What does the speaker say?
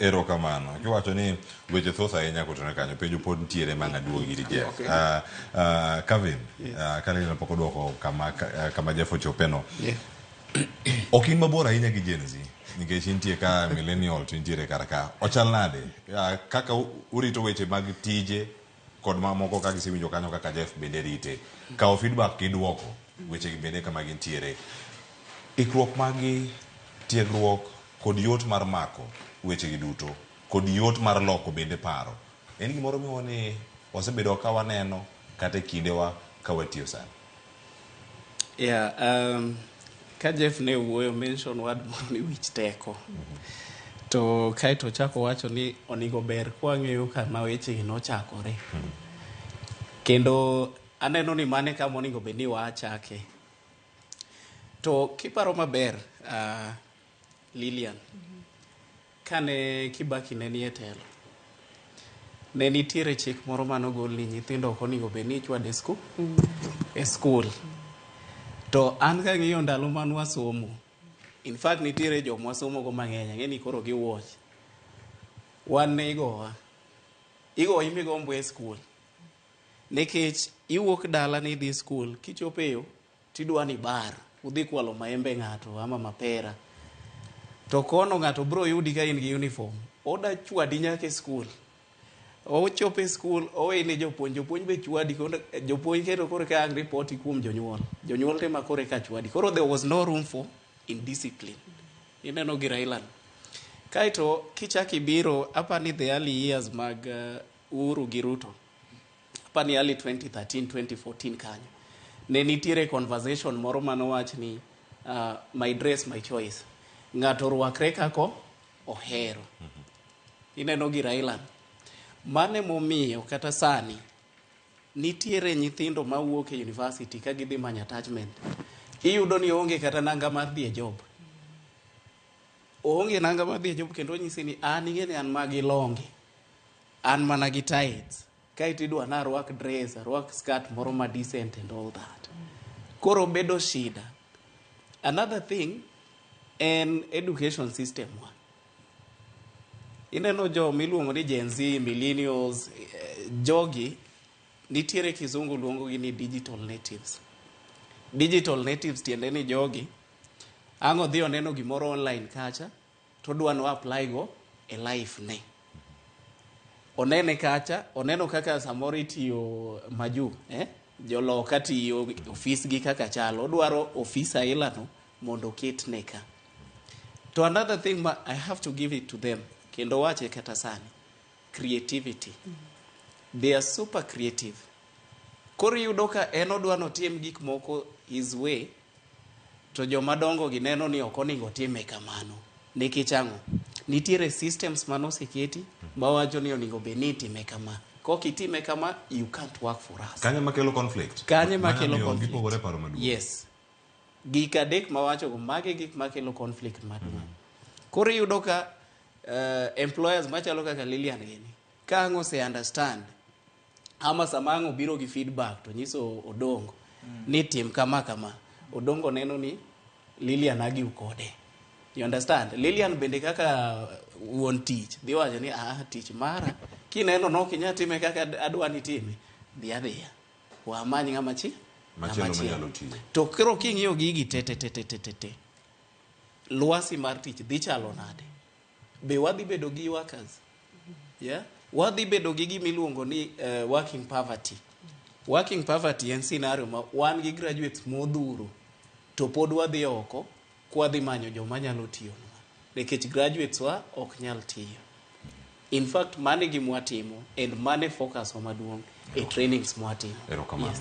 Erokamano. Kiwacho ni weche thoth ahinya kotenore kanyo, penjo pod nitiere ma ng'aduogo ir Jeff. Okay. Kevin, Kalina pok oduoko kama Jeff ochope no. Yeah. Ok in mabor ahinya gi Gen Z nikech intie ka millennial to intiere kar ka. Ochal nade? Kaka urito weche mag tije kod mamoko kaka isewinjo kanyo kaka Jeff bende rite. Kawo feedback kiduoko weche gi bende kama gintiere. Ikruok magi, tiegruok kod yot mar mako weche gi duto kod yot mar loko bende paro. En gimoro miwa ni wasebedo ka waneno kata e kindewa ka watiyo sani. Yeah, ka Jeff ne wuoyo, mention word moro ni wich teko. To kaeto ochako wacho ni onego ber kwang'eyo kama wechegi nochakore. Kendo aneno ni mano e kama onego bed ni wachake. To kiparo maber, Lilian, kane Kibaki ne nie telo, ne nitiere chik moro manogol ni nyithindo ok onego bed ni ichwado e skul. E skul. To an kang'iyo ndalo mane wasomo, in fact nitiere joma wasomo go mang'eny, ang'e ni koro giwuoch. Wan ne igowa. Igoyi migombo e skul. Nikech iwuok dala ni idhi skul, kichopo e yo, tidwa ni bar, udhi kwalo maembe ng'ato ama mapera. To kono ng'ato bro yudi ka in gi uniform, oda chwadi nyaka e skul. Ochopo e skul, oweni jopuonj, jopuonj be chwadi, jopuonj kendo koro ka ang' ripoti kuom jonyuol. Jonyuol tema koro eka chwadi. Koro there was no room for indiscipline. Ineno gi Raila no. Kaeto kichak ibiro, apani the early years mag Uhuru gi Ruto, apani early 2013, 2014 kanyo, ne nitiere conversation moro manowach ni "My dress, my choice". Ng'ato orwakre kako ohero. Ineno gi Raila no. Mano emomiyo kata sani nitiere nyithindo mawuok e university ka gidhi manyo attachment. Iyudo ni oonge kata nanga mar dhi e job. Oonge nanga mar dhi e job kendo onyisi ni an ing'e ni an magi longi. An mana gi tights. Kaeto idwa ni arwak dress, arwak skirt moro ma decent and all that. Koro bedo shida. Another thing en education system wa. Ineno jo miluongo ni Gen Z, millennials, jogi nitiere kizungu luongo gi ni digital natives. Digital natives tiende ni jogi ang' odhi oneno gimoro online kacha to odwa no apply go e life ne. Onene kacha, oneno kaka samoro itiyo maju, eh? Joloka tiyo ofis gi kaka chalo, odwaro ofis aila no mondo oketne ka. To another thing ma I have to give it to them, kendo wache kata sani, creativity. They are super creative. Koro iyudo ka en odwa notim gik moko his way, to joma dongo gi neno ni ok onego otime kamano. Nikech ang'o? Nitiere systems manoseketi mawacho ni onego bed ni itime kama. Kok itime kama, you can't work for us. Kanye makelo conflict? Kanye makelo Manyamiyo conflict. Gipogore paro maduong'. Yes. Gik adek mawachogo, magi gik makelo conflict maduong'. Koro iyudo ka employers machalo kaka Lilian gini, ka ang' ose understand, ama sama ang' obiro gi feedback to nyiso Odongo ni tim kama kama, Odongo neno ni Lilian argue kode. You understand? Lilian bende kaka wuon tich dhi wacho ni, "Ah, tich mara kineno nok inyal time kaka adwa ni time, dhi adhiya wamany ng'ama chi Machielo ng'ama manyalo tiyo. To koro king'iyo gigi te te te te te te te, lwasi mar tich dhi chalo nade? Be wadhi bedo gi workers? Yeah? Wadhi bedo gi gima iluongo ni working poverty. Working poverty en scenario ma wan gi graduates modhuro to pod wadhi oko kwadhi manyo joma nyalo tiyonwa nikech graduates wa ok nyal tiyo. In fact, mano e gima watimo and mano e focus wa maduong' e trainings mwatimo. Erokamano. Yes.